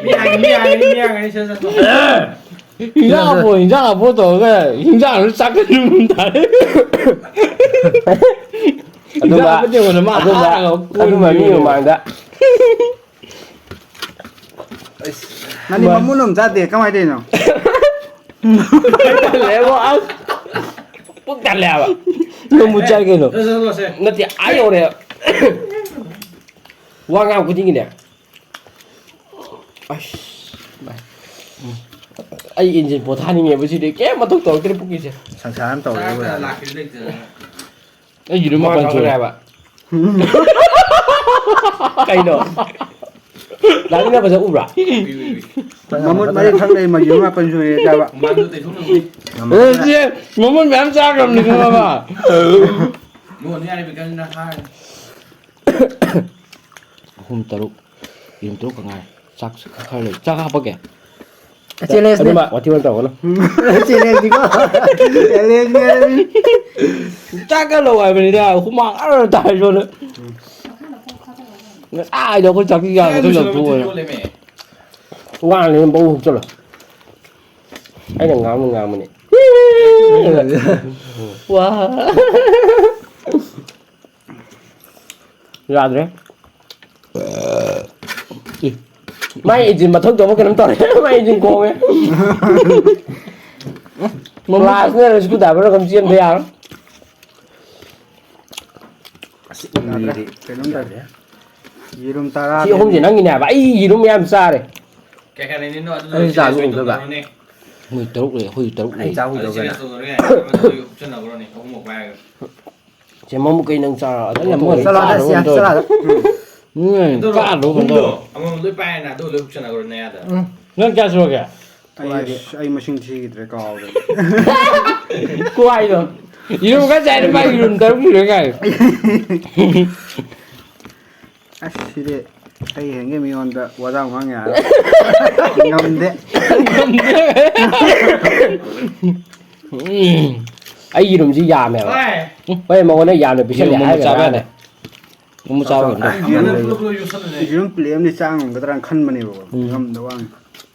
ꯃꯤ ꯍꯥꯏꯒꯅꯤ, ꯃꯤ ꯍꯥꯏꯒꯅꯤ, ꯃꯤ ꯍꯥꯏꯒꯅꯤ, ꯁꯦ, ꯁꯦ, ꯁꯦ꯫ ꯍꯤꯟꯖꯥꯡ ꯍꯥꯞꯄꯣ, ꯍꯤꯟꯖꯥꯡ ꯍꯥꯞꯄꯣ ꯇꯧꯔꯒ ꯍꯤꯟꯖꯥꯡꯗꯣ ꯆꯥꯛꯀ ꯑꯗꯨꯝ ꯇꯥꯔꯦ꯫ ꯑꯗꯨꯝꯕ, ꯏꯟꯖꯥꯡ ꯑꯃ ꯌꯦꯡꯉꯣꯅꯦ, ꯃꯥ ꯑꯗꯨꯝꯕ, ꯍꯥꯏꯔꯒ ꯀꯣꯟ ꯑꯗꯨꯝꯕ ꯃꯤ ꯌꯦꯡꯉꯣ꯫ ꯃꯃꯥꯡꯗ꯫ ꯅꯪꯗꯤ ꯃꯃꯨꯟ ꯑꯃ ꯆꯥꯗꯦ, ꯀꯃꯥꯏꯅ ꯇꯧꯔꯤꯅꯣ? ꯄꯨꯛ ꯊꯜꯂꯦꯕꯣ, ꯑꯁ꯫ ꯄꯨꯛ ꯊꯜꯂꯦ ꯍꯥꯏꯕ꯫ ꯅꯪꯕꯨ ꯆꯥꯏ ꯀꯩꯅꯣ? ꯆꯠꯂꯣ, ꯆꯠꯂꯣ, ꯁꯦ꯫ ꯅꯠꯇꯦ, ꯑꯥ ꯌꯧꯔꯦ꯫ ꯋꯥ ꯉꯥꯡ ꯈꯨꯗꯤꯡꯒꯤꯅꯦ꯫ ꯑꯁ, ꯚꯥꯏ꯫ ꯎꯝ꯫ ꯑꯩ ꯏꯟꯖꯤꯟ ꯄꯣꯊꯥꯅꯤꯡꯉꯦꯕ ꯁꯤꯗꯤ꯫ ꯀꯩꯝ ꯃꯊꯧ ꯇꯧꯔꯛꯇ꯭ꯔꯦ ꯄꯨꯛꯀꯤꯁꯦ꯫ ꯁꯪꯁꯥꯔ ꯑꯃ ꯇꯧꯔꯦ ꯆꯥꯛ ꯂꯣꯏꯔꯦ꯫ ꯂꯥꯛꯈꯤꯗ ꯂꯩꯇꯗꯅ꯫ ꯑꯩ ꯌꯦꯔꯨꯝ ꯃꯥ ꯃꯥꯄꯟ ꯁꯨꯔꯦ꯫ ꯊꯥꯒꯠꯂꯦ ꯍꯥꯏꯕ꯫ ꯀꯩꯅꯣ? ꯂꯥꯛꯃꯤꯟꯅ ꯐꯖꯅ ꯎꯕ꯭ꯔꯥ? ꯎꯏ, ꯎꯏ, ꯎꯏ꯫ ꯃꯃꯨꯠ ꯃꯔꯤ ꯈꯪꯗꯦ, ꯃꯌꯨꯝ ꯃꯥꯄꯟ ꯁꯨꯔꯦ ꯆꯥꯕ꯫ ꯃꯃꯥꯡꯗ ꯇꯩꯊꯣꯛꯅꯕꯅꯤ꯫ ꯑꯦ, ꯁꯤ ꯃꯃꯨꯠ ꯃꯌꯥꯝ ꯆꯥꯈ꯭ꯔꯕꯅꯤ, ꯈꯪꯉꯕ? ꯌꯣꯟ ꯌꯥꯔꯦ, ꯕꯤꯀꯟꯅ ꯍꯥꯏ꯫ ꯑꯍꯨꯝ, ꯇꯔꯨꯛ꯫ ꯌꯦꯔꯨꯝ ꯇꯔꯨꯛ ꯈꯛ ꯉꯥꯏꯔꯦ꯫ ꯆꯥꯛꯁꯨ ꯈꯔ ꯂꯩ꯫ ꯆꯥꯛ ꯍꯥꯞꯄꯛꯀꯦ? ꯆꯦꯂꯦꯟꯖꯅꯦ꯫ ꯑꯗꯨꯃ ꯋꯥꯊꯤ ꯋꯥꯔꯦꯝ ꯇꯧꯒꯅꯨ꯫ ꯆꯦꯂꯦꯟꯖꯅꯤꯀꯣ꯫ ꯆꯦꯂꯦꯟꯖꯅꯦ꯫ ꯆꯥꯛ ꯈꯔ ꯂꯧ ꯍꯥꯏꯕꯅꯤꯗ, ꯍꯨꯃꯥꯡ ꯑꯔ ꯇꯥꯏ ꯁꯣꯝꯗ꯫ ꯉꯁꯥꯏꯗꯣ ꯑꯩꯈꯣꯏ ꯆꯥꯛꯄꯤ ꯌꯥꯝꯅ ꯑꯗꯨꯝ ꯂꯧꯊꯣꯛꯑꯣꯅ꯫ ꯋꯥꯅ ꯂꯩꯅ ꯕꯧ ꯍꯨꯛꯆꯜꯂꯣ꯫ ꯑꯩꯅ ꯉꯥꯡꯕ ꯉꯥꯡꯕꯅꯤ꯫ ꯋꯥ꯫ ꯌꯥꯗ꯭ꯔꯦ꯫ ꯃꯥꯏ ꯏꯟꯖꯤꯟ ꯃꯊꯧ ꯇꯧꯕ ꯀꯩꯅꯣꯝ ꯇꯧꯔꯦ꯫ ꯃꯥꯏ ꯏꯟꯖꯤꯟ ꯈꯣꯡꯉꯦ꯫ ꯀ꯭ꯂꯥꯁꯅ ꯁ꯭ꯀꯨꯜ ꯗ꯭ꯔꯥꯏꯚꯔ ꯑꯗꯨꯝ ꯆꯦꯟꯕ ꯌꯥꯔꯣꯏ꯫ ꯑꯁ, ꯌꯥꯗ꯭ꯔꯦ꯫ ꯀꯩꯅꯣꯝ ꯇꯧꯔꯦ꯫ ꯌꯦꯔꯨꯝ ꯇꯔꯥ ꯁꯤ ꯑꯍꯨꯝꯁꯦ ꯂꯩꯔꯝꯃꯦ꯫ ꯅꯪꯒꯤꯅꯦ ꯍꯥꯏꯕ꯫ ꯑꯩ ꯌꯦꯔꯨꯝ ꯌꯥꯝ ꯆꯥꯔꯦ꯫ ꯀꯌꯥ ꯀꯌꯥ ꯂꯩꯅꯤꯅꯣ? ꯑꯗꯨ ꯑꯩ ꯂꯣꯏꯁꯤꯜꯂꯁꯤ ꯆꯥꯕ ꯀꯩꯅꯣ ꯎꯗꯕ꯫ ꯇꯧꯔꯅꯤ꯫ ꯃꯣꯏ ꯇꯔꯨꯛ ꯂꯩ, ꯑꯩꯈꯣꯏ ꯇꯔꯨꯛ ꯑꯩ ꯂꯩ꯫ ꯆꯥꯕ ꯑꯗꯨ ꯎꯗꯕ ꯁꯤꯅ ꯀꯩꯅꯣ꯫ ꯇꯧꯗꯣꯔꯦ꯫ ꯑꯃꯗꯨ ꯍꯨꯞꯆꯟꯅꯈ꯭ꯔꯣꯅꯦ, ꯑꯍꯨꯝꯃꯛ ꯄꯥꯏꯔꯒ꯫ ꯆꯦ ꯃꯃꯨ ꯀꯩ ꯅꯪ ꯆꯥꯔ ꯑꯗꯨꯝ ꯑꯩꯅ ꯇꯧꯔꯦ꯫ ꯃꯣꯏ ꯆꯠꯂꯣ, ꯑꯗ ꯆꯥꯗꯕ ꯁꯤꯌꯥ, ꯑꯗꯨꯝ ꯇꯧꯔꯦ꯫ ꯆꯠꯂꯣ, ꯑꯗ꯫ ꯎꯝ꯫ ꯎꯝ, ꯀꯩꯗꯧꯔꯣ? ꯆꯥꯗꯕ ꯑꯗꯨꯝ ꯑꯍꯨꯝꯗꯣ ꯇꯧꯔꯦ꯫ ꯑꯃꯃꯝ ꯂꯣꯏ ꯄꯥꯏꯔꯦꯅ, ꯑꯗꯨ ꯂꯣꯏ ꯍꯨꯞꯆꯟꯅꯈ꯭ꯔꯣ ꯅꯌꯥꯗ꯫ ꯎꯝ꯫ ꯅꯪ ꯀꯌꯥ ꯁꯨꯔꯒꯦ? ꯑꯩ, ꯑꯩ ꯃꯁꯤꯡ ꯊꯤꯈꯤꯗ꯭ꯔꯦ, ꯀꯥꯎꯔꯦ꯫ ꯀ꯭ꯋꯥꯏꯗꯣ꯫ ꯌꯦꯔꯨꯝ ꯈꯔ ꯆꯥꯏꯗ ꯃꯥꯒꯤ ꯌꯦꯔꯨꯝ ꯇꯔꯨꯛ ꯁꯨꯔꯦ ꯀꯥꯏ꯫ ꯑꯁ, ꯁꯤꯗꯤ ꯑꯩ ꯍꯦꯟꯒꯦ ꯃꯤꯉꯣꯟꯗ ꯋꯥꯖꯥꯎ ꯉꯥꯡ ꯌꯥꯔꯣꯏ꯫ ꯉꯝꯗꯦ꯫ ꯉꯝꯗꯦ꯫ ꯎꯝ꯫ ꯑꯩ ꯌꯦꯔꯨꯝꯁꯤ ꯌꯥꯝꯃꯦꯕ꯫ ꯍꯣꯏ꯫ ꯎꯝ, ꯍꯣꯏ, ꯃꯉꯣꯟꯗ ꯌꯥꯝꯅ ꯄꯤꯁꯜꯂꯦ ꯌꯦꯔꯨꯝ ꯑꯃ ꯍꯥꯏꯒꯗ꯭ꯔꯥ ꯆꯥꯕ ꯌꯥꯗꯦ꯫ ꯍꯥꯏꯅ꯫ ꯑꯃꯨꯛ ꯆꯥꯕ ꯉꯝꯗ꯭ꯔꯦ꯫ ꯑꯩ ꯑꯃꯅ ꯌꯦꯔꯨꯝ ꯄꯨꯂꯞ ꯄꯨꯂꯞ ꯌꯣꯠꯁꯜꯂꯨꯅꯦ꯫ ꯌꯦꯔꯨꯝ ꯄ꯭ꯂꯦꯠ ꯑꯃꯗꯤ ꯆꯥ ꯉꯝꯒꯗ꯭ꯔꯥꯅ ꯈꯟꯕꯅꯦꯕꯀꯣ꯫ ꯎꯝ꯫ ꯉꯝꯗꯕ ꯋꯥꯅꯤ꯫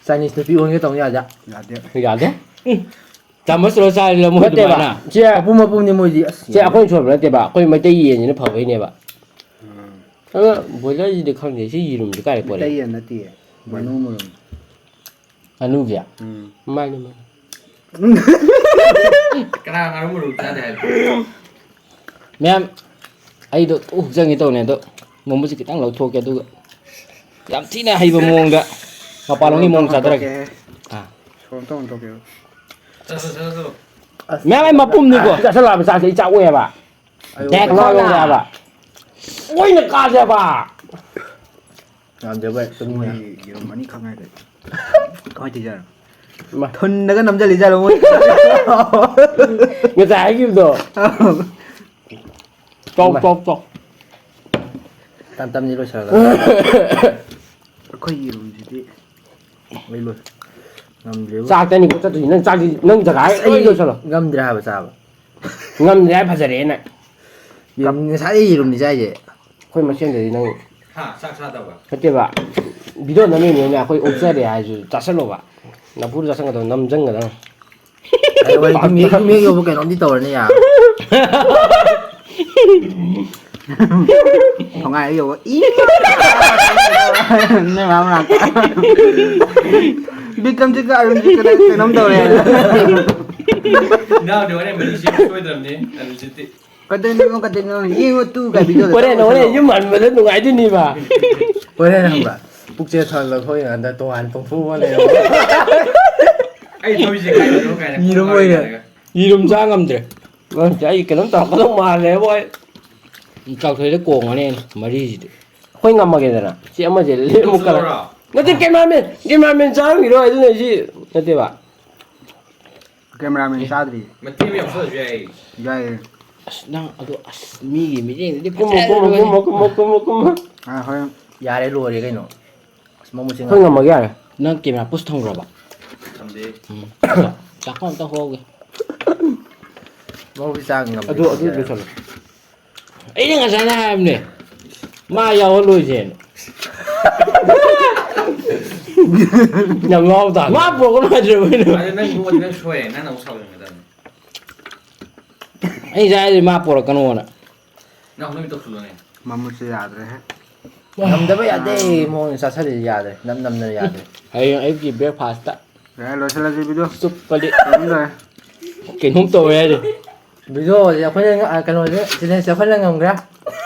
ꯆꯥꯏꯅꯤꯁ ꯅꯨꯄꯤ ꯑꯣꯟꯒꯦ ꯇꯧꯅꯤ ꯌꯥꯗꯦ꯫ ꯌꯥꯗꯦ꯫ ꯌꯥꯗꯦ꯫ ꯎꯝ꯫ ꯆꯥꯃꯁ ꯇꯧꯔ ꯆꯥꯔꯗꯤ ꯂꯃꯣꯏ ꯅꯠꯇꯦꯕ꯫ ꯑꯗꯨꯃꯥꯏꯅ꯫ ꯁꯦ, ꯃꯄꯨꯝ ꯃꯄꯨꯝꯅꯤ ꯃꯣꯏꯗꯤ꯫ ꯑꯁ, ꯁꯦ, ꯑꯩꯈꯣꯏꯅ ꯁꯣꯏꯕ ꯅꯠꯇꯦꯕ꯫ ꯑꯩꯈꯣꯏ ꯃꯩꯇꯩ ꯌꯦꯟꯁꯤꯅ ꯐꯕꯩꯅꯦꯕ꯫ ꯑꯗꯣ ꯕꯣꯏꯂꯔꯁꯤꯗꯤ ꯈꯪꯗꯦ꯫ ꯁꯤ ꯌꯦꯔꯨꯝꯁꯤ ꯀꯥꯏ ꯄꯣꯔꯛꯑꯦ? ꯃꯩꯇꯩ ꯌꯦꯟ ꯅꯠꯇꯤꯌꯦ꯫ ꯉꯥꯅꯨ ꯃꯔꯨꯝ꯫ ꯉꯥꯅꯨꯒꯤ? ꯎꯝ꯫ ꯃꯥꯅꯤ, ꯃꯥꯅꯤ꯫ ꯀꯅꯥ ꯉꯥꯅꯨ ꯃꯔꯨꯝ ꯆꯥꯗꯦ ꯍꯥꯏꯕ? ꯃꯌꯥꯝ, ꯑꯩꯗꯣ ꯍꯨꯞꯆꯟꯒꯦ ꯇꯧꯅꯦ, ꯑꯗꯣ ꯃꯣꯃꯣꯁꯦ ꯈꯤꯇꯪ ꯂꯧꯊꯣꯛꯀꯦ, ꯑꯗꯨꯒ ꯌꯥꯝ ꯊꯤꯅ ꯍꯩꯕ ꯃꯑꯣꯡꯗ ꯃꯄꯥꯟꯂꯣꯝꯒꯤ ꯃꯑꯣꯡ ꯆꯥꯊꯔꯒꯦ꯫ ꯁꯣꯝꯗ ꯑꯃꯨꯛ ꯇꯧꯊꯣꯛꯀꯦ꯫ ꯑꯥ꯫ ꯁꯣꯝꯗ ꯑꯃꯨꯛ ꯇꯧꯊꯣꯛꯀꯦ꯫ ꯆꯠꯂꯣ, ꯆꯠꯂꯣ, ꯆꯠꯂꯣ꯫ ꯑꯁ꯫ ꯃꯌꯥꯝ ꯑꯩ ꯃꯄꯨꯝꯅꯤꯀꯣ꯫ ꯆꯥꯁꯜꯂꯛꯑꯕ ꯆꯥꯁꯦ ꯑꯩ ꯆꯥꯛ ꯑꯣꯏꯌꯦꯕ꯫ ꯑꯌꯣ꯫ ꯗꯦꯛ ꯂꯥꯎꯔꯦ ꯍꯥꯏꯕ꯫ ꯑꯣꯏꯅ ꯀꯥꯁꯦꯕ꯫ ꯌꯥꯝꯗꯦ ꯚꯥꯏ, ꯆꯨꯝꯃꯤ꯫ ꯃꯣꯏ ꯌꯦꯔꯨꯝ ꯑꯅꯤꯈꯛ ꯉꯥꯏꯔꯦ꯫ ꯀꯃꯥꯏ ꯇꯧꯔꯤꯖꯥꯠꯅꯣ? ꯏꯃꯥ꯫ ꯊꯨꯟꯗꯒ ꯅꯝꯖꯜꯂꯤꯖꯥꯠꯂꯣ ꯃꯣꯏ? ꯉꯁꯥꯏ ꯍꯥꯏꯈꯤꯕꯗꯣ꯫ ꯆꯥꯎ, ꯏꯃꯥ꯫ ꯆꯥꯎ, ꯆꯥꯎ꯫ ꯇꯞ ꯇꯞꯅꯤ ꯂꯣꯏꯁꯜꯂꯒ꯫ ꯑꯩꯈꯣꯏꯒꯤ ꯌꯦꯔꯨꯝꯁꯤꯗꯤ ꯂꯣꯏ ꯂꯣꯏ꯫ ꯉꯝꯗ꯭ꯔꯦꯕꯨ꯫ ꯆꯥꯛꯇꯅꯤꯀꯣ ꯆꯠꯇꯣꯏꯁꯤ꯫ ꯅꯪ ꯆꯥꯛꯁꯤ, ꯅꯪ ꯖꯒꯥ ꯑꯁ, ꯂꯣꯏ ꯑꯩ ꯂꯣꯏꯁꯜꯂꯣ꯫ ꯉꯝꯗ꯭ꯔꯦ ꯍꯥꯏꯕ ꯆꯥꯕ꯫ ꯉꯝꯗ꯭ꯔꯦ ꯍꯥꯏ ꯐꯖꯔꯦꯅ꯫ ꯌꯦꯔꯨꯝ, ꯉꯁꯥꯏꯗꯩ ꯌꯦꯔꯨꯝꯅꯤ ꯆꯥꯏꯁꯦ꯫ ꯑꯩꯈꯣꯏ ꯃꯁꯦꯟꯗꯗꯤ ꯅꯪ ꯍꯥ? ꯆꯥꯛ ꯆꯥꯗꯕ? ꯅꯠꯇꯦꯕ, ꯚꯤꯗꯤꯑꯣ ꯅꯝꯃꯤꯅꯦꯅ ꯑꯩꯈꯣꯏ ꯑꯣꯛꯆꯔꯦ ꯍꯥꯏꯔꯁꯨ ꯆꯥꯁꯜꯂꯣꯕ꯫ ꯅꯝꯐꯨꯗ ꯆꯥꯁꯟꯒꯗꯧ, ꯅꯝꯖꯟꯒꯗꯧ꯫ ꯑꯩ ꯍꯣꯔꯦꯟ ꯌꯨꯝ ꯍꯦꯛ, ꯌꯨꯝ ꯍꯦꯛ ꯌꯧꯕ ꯀꯩꯅꯣꯝꯗꯤ ꯇꯧꯔꯅꯤ ꯌꯥ꯫ ꯊꯣꯡꯒꯥꯏ ꯍꯦꯛ ꯌꯧꯕ, ꯏ! ꯅꯣꯏ ꯃꯥ ꯃꯅꯥꯛꯇ꯫ ꯕꯤꯀ꯭ꯔꯝꯖꯤꯠꯀ ꯑꯔꯨꯟꯖꯤꯠꯀꯗ ꯀꯩꯅꯣꯝ ꯇꯧꯔꯦ꯫ ꯏꯅꯥꯎꯗꯤ ꯍꯣꯔꯦꯟ ꯃꯔꯤꯁꯦ ꯁꯣꯏꯗ꯭ꯔꯕꯅꯤ, ꯑꯔꯨꯟꯖꯤꯠꯇꯤ꯫ ꯀꯩꯗꯧꯅꯣ, ꯀꯩꯗꯧꯅꯣ, ꯌꯦꯡꯉꯣ ꯇꯨ ꯀꯥꯏ ꯚꯤꯗꯤꯑꯣꯗ ꯍꯣꯔꯦꯟ, ꯇꯧꯔ ꯍꯣꯔꯦꯟ ꯇꯧꯔꯣ꯫ ꯌꯨꯝ ꯍꯟꯕꯗ ꯅꯨꯡꯉꯥꯏꯗꯣꯏꯅꯤꯕ꯫ ꯍꯣꯔꯦꯟ ꯈꯪꯕ꯭ꯔꯥ? ꯄꯨꯛꯆꯦ ꯊꯜꯂ ꯊꯣꯛꯏꯀꯥꯟꯗ ꯇꯣꯉꯥꯟ ꯄꯪꯐꯨ ꯑꯃ ꯂꯩꯔꯝꯃꯦ꯫ ꯑꯩ ꯊꯣꯛꯏꯁꯦ ꯀꯥꯏꯗꯅꯣ ꯀꯥꯏꯅ ꯌꯦꯔꯨꯝ ꯈꯜꯂꯒ ꯑꯣꯏꯅ꯫ ꯂꯩꯔꯒ꯫ ꯌꯦꯔꯨꯝ ꯆꯥ ꯉꯝꯗ꯭ꯔꯦ꯫ ꯑꯁ, ꯑꯩ ꯀꯩꯅꯣꯝ ꯇꯧꯔꯛꯀꯗꯧ ꯃꯥꯜꯂꯦꯕꯣ ꯑꯩ꯫ ꯀꯥꯡꯁꯣꯏꯗ ꯀꯣꯡꯉꯅꯤ ꯑꯩꯅ ꯃꯔꯤꯁꯤꯗꯤ꯫ ꯑꯩꯈꯣꯏ ꯉꯝꯃꯒꯦꯗꯅ꯫ ꯁꯤ ꯑꯃꯁꯦ ꯂꯦꯝꯃꯨ ꯀꯔ-, ꯅꯠꯇꯦ, cameraman, cameraman ꯆꯥꯔꯝꯈꯤꯔꯣꯏ ꯑꯗꯨꯅ ꯁꯤ ꯅꯠꯇꯦꯕ꯫ Cameraman ꯆꯥꯗ꯭ꯔꯤ꯫ ꯃꯇꯦꯛ ꯑꯃ ꯌꯥꯎꯁꯜꯂꯁꯨ ꯌꯥꯏ꯫ ꯌꯥꯏꯌꯦ꯫ ꯑꯁ, ꯅꯪ ꯑꯗꯣ, ꯑꯁ, ꯃꯤꯒꯤ ꯃꯤꯠꯌꯦꯡꯗꯗꯤ ꯀꯨꯝꯃꯣ, ꯀꯨꯝꯃꯣ, ꯐꯖꯔꯣꯏ꯫ ꯀꯨꯝꯃꯣ, ꯀꯨꯝꯃꯣ, ꯀꯨꯝꯃꯣ, ꯀꯨꯝꯃꯣ꯫ ꯑꯥ, ꯍꯣꯏ꯫ ꯌꯥꯔꯦ, ꯂꯣꯏꯔꯦ ꯀꯩꯅꯣ꯫ ꯑꯁ, ꯃꯃꯨꯠꯁꯦ ꯑꯩꯈꯣꯏ ꯉꯝꯃꯒꯦ ꯌꯥꯔꯦ꯫ ꯅꯪ camera push ꯊꯝꯈ꯭ꯔꯕ? ꯊꯝꯗꯦ꯫ ꯎꯝ꯫ ꯆꯥꯛꯈꯣꯝ ꯑꯝꯇ ꯍꯣꯒꯦ꯫ ꯃꯃꯨꯠꯁꯦ ꯆꯥ ꯉꯝꯗꯦ꯫ ꯑꯗꯨ, ꯑꯗꯨ ꯂꯣꯏꯁꯜꯂꯣ꯫ ꯑꯩꯅ ꯉꯁꯥꯏꯅ ꯍꯥꯏꯕꯅꯦ, ꯃꯥ ꯌꯥꯎꯍꯜꯂꯣꯏꯁꯦꯅ꯫ ꯌꯥꯝ ꯉꯥꯎ ꯇꯥꯔꯦ꯫ ꯃꯥ ꯄꯨꯔꯛꯀꯅꯨ ꯍꯥꯏꯗ꯭ꯔꯦ ꯃꯣꯏꯅ꯫ ꯑꯗꯨ ꯅꯪ ꯅꯣꯛꯑꯗꯤ ꯅꯪ ꯁꯣꯏꯔꯦ, ꯅꯪꯅ ꯑꯃꯨꯛ ꯁꯥꯎꯖꯤꯟꯒꯗꯕꯅꯤ꯫ ꯑꯩ ꯉꯁꯥꯏ ꯍꯥꯏꯗ꯭ꯔꯤ ꯃꯥ ꯄꯨꯔꯛꯀꯅꯣꯅ꯫ ꯅꯪ ꯍꯧꯅꯕꯤ ꯇꯧꯁꯜꯂꯣꯅꯦ꯫ ꯃꯃꯨꯠꯁꯦ ꯌꯥꯗ꯭ꯔꯦꯍꯦ꯫ ꯉꯝꯗꯕ ꯌꯥꯗꯦ, ꯃꯑꯣꯡꯗ ꯆꯥꯁꯜꯂꯤꯁꯦ ꯌꯥꯗ꯭ꯔꯦ, ꯅꯝ ꯅꯝꯗꯅ ꯌꯥꯗ꯭ꯔꯦ꯫ ꯍꯌꯦꯡ ꯑꯌꯨꯛꯀꯤ breakfastꯇ꯫ ꯌꯥꯔꯦ, ꯂꯣꯏꯁꯤꯜꯂꯁꯤ video꯫ ꯆꯨꯞꯄꯗꯤ꯫ ꯀꯩꯅꯣꯝ ꯇꯧꯔꯦ꯫ ꯀꯩꯅꯣꯝ ꯇꯧꯔꯦ ꯍꯥꯏꯔꯦ꯫ Videoꯁꯦ ꯑꯩꯈꯣꯏꯅ ꯉ-, ꯀꯩꯅꯣꯁꯦ, challengeꯁꯦ ꯑꯩꯈꯣꯏꯅ ꯉꯝꯈ꯭ꯔꯦ꯫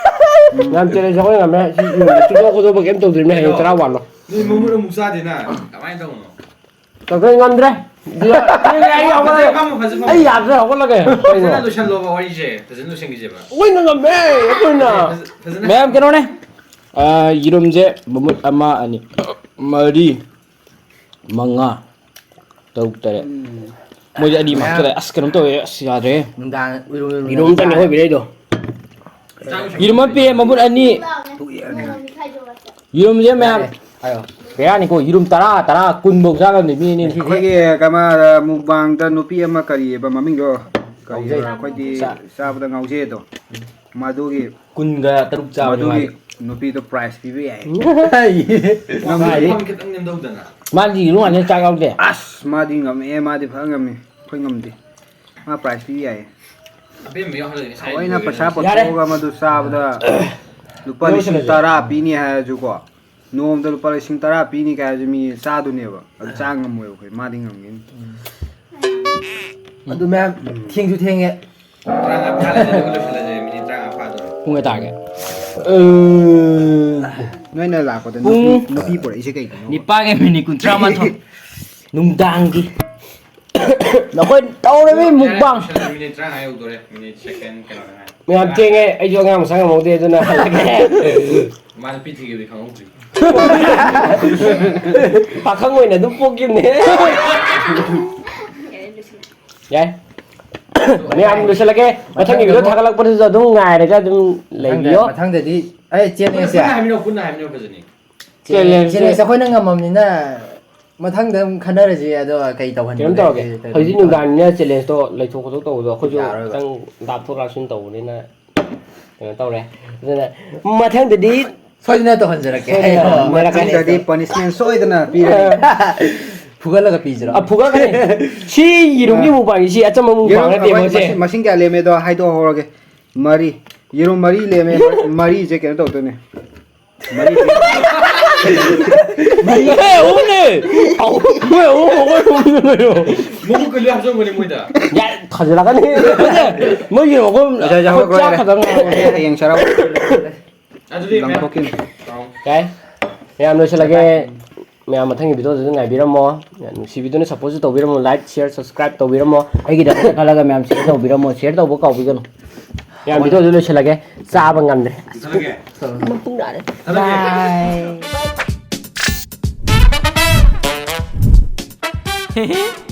ꯎꯝ꯫ ꯌꯥꯝ challengeꯁꯦ ꯑꯩꯈꯣꯏꯅ ꯉꯝꯃꯦ꯫ ꯁꯤ ꯌꯨꯝꯗ ꯆꯨꯞꯄ ꯈꯣꯠꯇꯣꯛꯄ ꯀꯩꯝ ꯇꯧꯗ꯭ꯔꯤꯕꯅꯦ꯫ ꯍꯌꯦꯡ ꯆꯔꯥ ꯋꯥꯠꯂꯣ꯫ ꯅꯣꯏ ꯃꯃꯨꯠ ꯑꯃꯨꯛ ꯆꯥꯗꯦꯅ꯫ ꯀꯃꯥꯏꯅ ꯇꯧꯕꯅꯣ? ꯇꯧꯗꯣꯏ ꯉꯝꯗ꯭ꯔꯦ꯫ ꯑꯩ ꯍꯧꯒꯠꯂꯒꯦ꯫ ꯐꯝꯃꯣ, ꯐꯝꯃꯣ, ꯐꯝꯃꯣ꯫ ꯑꯩ ꯌꯥꯗ꯭ꯔꯦ, ꯍꯧꯒꯠꯂꯒꯦ꯫ ꯀꯩꯅꯣ? ꯐꯖꯅ ꯂꯣꯏꯁꯜꯂꯣꯕ ꯋꯥꯔꯤꯁꯦ꯫ ꯐꯖꯅ ꯂꯣꯏꯁꯟꯈꯤꯁꯦꯕ꯫ ꯑꯩꯈꯣꯏꯅ ꯉꯝꯃꯦ, ꯑꯩꯈꯣꯏꯅ꯫ ꯐꯖ-, ꯐꯖꯅ ꯃꯌꯥꯝ ꯀꯩꯅꯣꯅꯦ꯫ ꯑ, ꯌꯦꯔꯨꯝꯁꯦ ꯃꯃꯨꯠ ꯑꯃ, ꯑꯅꯤ, ꯃꯔꯤ, ꯃꯉꯥ, ꯇꯔꯨꯛ, ꯇꯔꯦꯠ꯫ ꯎꯝ꯫ ꯃꯣꯏꯗꯤ ꯑꯅꯤ ꯃꯌꯥꯝ ꯃꯥꯛꯇ ꯂꯩ꯫ ꯑꯁ, ꯀꯩꯅꯣꯝ ꯇꯧꯋꯦ꯫ ꯑꯁ, ꯌꯥꯗ꯭ꯔꯦ꯫ ꯅꯨꯡꯗꯥꯡ ꯎꯏꯔꯨꯝ ꯎꯏꯔꯨꯝ ꯌꯦꯔꯨꯝ ꯑꯃꯇꯅꯦ ꯆꯥꯔꯦ꯫ ꯑꯩꯈꯣꯏ ꯄꯤꯔꯛꯏꯗꯣ꯫ ꯆꯥꯛ ꯌꯦꯔꯨꯝ ꯑꯃ ꯄꯤꯔꯦ, ꯃꯃꯨꯠ ꯑꯅꯤ꯫ ꯊꯣꯛꯑꯦ꯫ ꯌꯦꯔꯨꯝꯁꯦ ꯃꯌꯥꯝ꯫ ꯌꯥꯔꯦ꯫ ꯍꯥꯏꯌꯣ꯫ ꯕꯦꯔꯥꯅꯤꯀꯣ, ꯌꯦꯔꯨꯝ ꯇꯔꯥ, ꯇꯔꯥ, ꯀꯨꯟ ꯐꯧ ꯆꯥ ꯉꯝꯗꯦ ꯃꯤ ꯑꯅꯤꯅ꯫ ꯉꯁꯤꯗꯤ ꯑꯩꯈꯣꯏꯒꯤ ꯀꯃꯥ-, mukbangꯗ ꯅꯨꯄꯤ ꯑꯃ ꯀꯔꯤꯑꯕ ꯃꯃꯤꯡꯗꯣ? ꯀꯔꯤꯑꯕ? ꯉꯥꯎꯖꯩ꯫ ꯑꯩꯈꯣꯏꯗꯤ ꯆꯥ-, ꯆꯥꯕꯗ ꯉꯥꯎꯖꯩ ꯑꯗꯣ꯫ ꯃꯗꯨꯒꯤ ꯀꯨꯟꯒ ꯇꯔꯨꯛ ꯆꯥꯕꯅꯤ ꯃꯗꯨꯒꯤ ꯃꯥꯗꯤ꯫ ꯅꯨꯄꯤꯗꯣ prize ꯄꯤꯕ ꯌꯥꯏ꯫ ꯍꯩ꯫ ꯅꯪꯗꯤ? ꯃꯥꯗꯤ ꯈꯤꯇꯪ ꯅꯦꯝꯗꯧꯗꯅ꯫ ꯃꯥꯗꯤ ꯌꯦꯔꯨꯝ ꯉꯥꯛꯇ ꯆꯥ ꯌꯥꯎꯗꯦ꯫ ꯑꯁ, ꯃꯥꯗꯤ ꯉꯝꯃꯦ, ꯃꯥꯗꯤ ꯐꯖꯅ ꯉꯝꯃꯦ꯫ ꯑꯩꯈꯣꯏ ꯉꯝꯗꯦ꯫ ꯃꯥ prize ꯄꯤꯕ ꯌꯥꯏꯌꯦ꯫ ꯑꯕꯦꯝꯃ ꯌꯥꯎꯍꯜꯂꯗꯤ ꯉꯁꯥꯏ ꯊꯑꯣꯏꯅ ꯂꯣꯏꯔꯦ꯫ ꯄꯩꯁꯥ ꯌꯥꯔꯦ꯫ ꯄꯨꯊꯣꯛꯑꯒ ꯃꯗꯨ ꯆꯥꯕꯗ ꯂꯨꯄꯥ ꯂꯣꯏꯁꯜꯂꯁꯦ꯫ ꯂꯤꯁꯤꯡ ꯇꯔꯥ ꯄꯤꯅꯤ ꯍꯥꯏꯔꯁꯨꯀꯣ, ꯅꯣꯡꯃꯗ ꯂꯨꯄꯥ ꯂꯤꯁꯤꯡ ꯇꯔꯥ ꯄꯤꯅꯤ ꯀꯥꯏ ꯍꯥꯏꯔꯁꯨ ꯃꯤ ꯆꯥꯗꯨꯅꯦꯕ꯫ ꯑꯗꯨ ꯆꯥ ꯉꯝꯃꯣꯏꯕ ꯑꯩꯈꯣꯏ, ꯃꯥꯗꯤ ꯉꯝꯒꯅꯤ꯫ ꯑꯗꯨ ꯃꯌꯥꯝ ꯊꯦꯡꯁꯨ ꯊꯦꯡꯉꯦ꯫ ꯇꯔꯥꯃꯉꯥ ꯐꯥꯍꯜꯂꯁꯦ, ꯑꯗꯨꯒ ꯂꯣꯏꯁꯜꯂꯁꯦ, ꯃꯤꯅꯤꯠ ꯇꯔꯥꯃꯉꯥ ꯐꯥꯗꯣꯔꯦ꯫ ꯄꯨꯡ ꯀꯌꯥ ꯇꯥꯔꯒꯦ? ꯅꯣꯏꯅ ꯂꯥꯛꯄꯗ ꯄꯨꯡ ꯅꯨꯄꯤ, ꯅꯨꯄꯤ ꯄꯨꯔꯛꯏꯁꯦ ꯀꯩꯒꯤꯅꯣ? ꯅꯤꯄꯥꯟꯒ ꯃꯤꯅꯤꯠ ꯀꯨꯟꯊ꯭ꯔꯥ ꯃꯥꯊꯣꯏ꯫ ꯅꯨꯡꯗꯥꯡꯒꯤ꯫ ꯅꯈꯣꯏ ꯇꯧꯔꯤꯕ ꯌꯥꯔꯦ, mukbang꯫ ꯂꯣꯏꯁꯜꯂꯦ, ꯃꯤꯅꯤꯠ ꯇꯔꯥꯃꯉꯥ ꯌꯧꯗꯣꯔꯦ, ꯃꯤꯅꯤꯠ second ꯀꯩꯅꯣ ꯉꯥꯏ꯫ ꯃꯌꯥꯝ ꯊꯦꯡꯉꯦ, ꯑꯩꯁꯨ ꯑꯉꯥꯡ ꯃꯁꯥ ꯉꯝꯍꯧꯗꯦ, ꯑꯗꯨꯅ ꯍꯜꯂꯒꯦ꯫ ꯃꯥ ꯅꯨꯄꯤ ꯊꯤꯈꯤꯕꯗꯤ ꯈꯪꯍꯧꯗ꯭ꯔꯤ꯫ ꯄꯥꯈꯪ ꯑꯣꯏꯅ ꯑꯗꯨꯝ ꯄꯣꯛꯈꯤꯕꯅꯦ꯫ ꯌꯥꯏ꯫ ꯃꯌꯥꯝ ꯂꯣꯏꯁꯤꯜꯂꯒꯦ꯫ ꯃꯊꯪꯒꯤ video ꯊꯥꯒꯠꯂꯛꯄꯗꯁꯨ ꯑꯗꯨꯝ ꯉꯥꯏꯔꯒ ꯑꯗꯨꯝ ꯂꯩꯕꯤꯌꯣ꯫ ꯃꯊꯪꯗ, ꯃꯊꯪꯗꯗꯤ, ꯑꯩ ꯆꯦꯟ ꯄꯨꯟꯅ, ꯌꯦꯡꯁꯦ꯫ ꯄꯨꯟꯅ ꯍꯥꯏꯃꯤꯟꯅꯧ, ꯄꯨꯟꯅ ꯍꯥꯏꯃꯤꯟꯅꯧ ꯐꯖꯅꯤ꯫ Challenge challenge ꯁꯦ ꯑꯩꯈꯣꯏꯅ ꯉꯝꯃꯝꯅꯤꯅ ꯃꯊꯪꯗ ꯑꯃꯨꯛ ꯈꯟꯅꯔꯁꯤ꯫ ꯑꯗꯣ ꯀꯩ ꯇꯧꯍꯟꯕ ꯀꯩꯅꯣꯝ ꯇꯧꯔꯒꯦ꯫ ꯂꯩ-, ꯀꯩ ꯍꯧꯖꯤꯛ ꯇꯧꯍꯟꯕ ꯅꯨꯡꯗꯥꯡꯅꯤꯅ challenge ꯇꯣ ꯂꯩꯊꯣꯛ ꯈꯣꯠꯇꯣꯛ ꯇꯧꯕꯗꯣ ꯑꯩꯈꯣꯏꯁꯨ ꯌꯥꯔꯣꯏꯕ꯫ ꯈꯤꯇꯪ ꯂꯥꯞꯊꯣꯛ ꯂꯥꯞꯁꯤꯟ ꯇꯧꯕꯅꯤꯅ ꯀꯩꯅꯣ ꯇꯧꯔꯦ꯫ ꯑꯗꯨꯅ ꯃꯊꯪꯗꯗꯤ ꯁꯣꯏꯗꯅ ꯇꯧꯍꯟꯖꯔꯛꯀꯦ꯫ ꯁꯣꯏꯗꯅ ꯇꯧꯍꯟꯖꯔꯛꯀꯦ꯫ ꯃꯊꯪꯗꯗꯤ ꯄꯅꯤꯁꯃꯦꯟ ꯁꯣꯏꯗꯅ ꯄꯤꯔꯅꯤ꯫ ꯐꯨꯒꯠꯂꯒ ꯄꯤꯁꯤꯔꯣ? ꯑ, ꯐꯨꯒꯠꯀꯅꯤ꯫ ꯁꯤ ꯌꯦꯔꯨꯝꯒꯤ ꯃꯨꯛꯕꯥꯡꯁꯤ ꯑꯆꯝꯕ ꯃꯨꯛꯕꯥꯡ ꯌꯦꯔꯨꯝ ꯅꯠꯇꯦ ꯑꯩꯈꯣꯏ ꯃꯣꯏꯁꯦ꯫ ꯃꯁꯤꯡ- ꯃꯁꯤꯡ ꯀꯌꯥ ꯂꯦꯝꯃꯦꯗꯣ ꯍꯥꯏꯗꯣꯛꯍꯧꯔꯒꯦ꯫ ꯃꯔꯤ꯫ ꯌꯦꯔꯨꯝ ꯃꯔꯤ ꯂꯦꯝꯃꯦ꯫ ꯃꯔꯤꯁꯦ ꯀꯩꯅꯣ ꯇꯧꯗꯣꯏꯅꯦ꯫ ꯃꯔꯤꯁꯦ ꯑꯦ, ꯑꯍꯨꯝꯅꯦ! ꯑꯍꯨꯝ, ꯃꯣꯏ ꯑꯍꯨꯝ, ꯑꯩꯈꯣꯏ ꯑꯍꯨꯝꯅꯦ ꯀꯩꯅꯣ꯫ ꯃꯕꯨꯛꯀ ꯂꯣꯏ ꯍꯥꯞꯆꯟꯕꯅꯦ ꯃꯣꯏꯗ꯫ ꯌꯥ, ꯊꯥꯖꯤꯜꯂꯛꯀꯅꯤ꯫ ꯃꯣꯏ ꯌꯦꯔꯨꯝ ꯑꯩꯈꯣꯏ ꯉꯁꯥꯏꯁꯨ ꯍꯧꯒꯠꯈ꯭ꯔꯦ꯫ ꯆꯥꯛ ꯈꯛꯇꯪ ꯉꯥꯏꯔꯦ꯫ ꯍꯌꯦꯡ ꯆꯥꯔꯥꯎ ꯑꯗꯨꯗꯤ ꯃꯌꯥꯝ ꯂꯪꯊꯣꯛꯈꯤꯅꯤ꯫ ꯀꯥꯏ? ꯃꯌꯥꯝ ꯂꯣꯏꯁꯤꯜꯂꯒꯦ꯫ ꯃꯌꯥꯝ ꯃꯊꯪꯒꯤ ꯚꯤꯗꯤꯑꯣꯗꯁꯨ ꯉꯥꯏꯕꯤꯔꯝꯃꯣ꯫ ꯅꯨꯡꯁꯤꯕꯤꯗꯨꯅ ꯁꯞꯄꯣꯔꯠꯁꯨ ꯇꯧꯕꯤꯔꯝꯃꯣ꯫ ꯂꯥꯏꯛ, ꯁꯤꯌꯔ, ꯁꯕꯁꯀ꯭ꯔꯥꯏꯕ ꯇꯧꯕꯤꯔꯝꯃꯣ꯫ ꯑꯩꯒꯤꯗꯃꯛꯇ ꯈꯜꯂꯒ ꯃꯌꯥꯝ ꯁꯤꯌꯔ ꯇꯧꯕꯤꯔꯝꯃꯣ꯫ ꯁꯤꯌꯔ ꯇꯧꯕ ꯀꯥꯎꯕꯤꯒꯅꯨ꯫ ꯃꯌꯥꯝ ꯚꯤꯗꯤꯑꯣꯁꯨ ꯂꯣꯏꯁꯤꯜꯂꯒꯦ꯫ ꯆꯥꯕ ꯉꯝꯗ꯭ꯔꯦ꯫ ꯊꯝꯃꯒꯦ꯫ ꯃꯄꯨꯡ ꯅꯥꯔꯦ꯫ ꯊꯝꯃꯒꯦ꯫ ꯕꯥꯏ꯫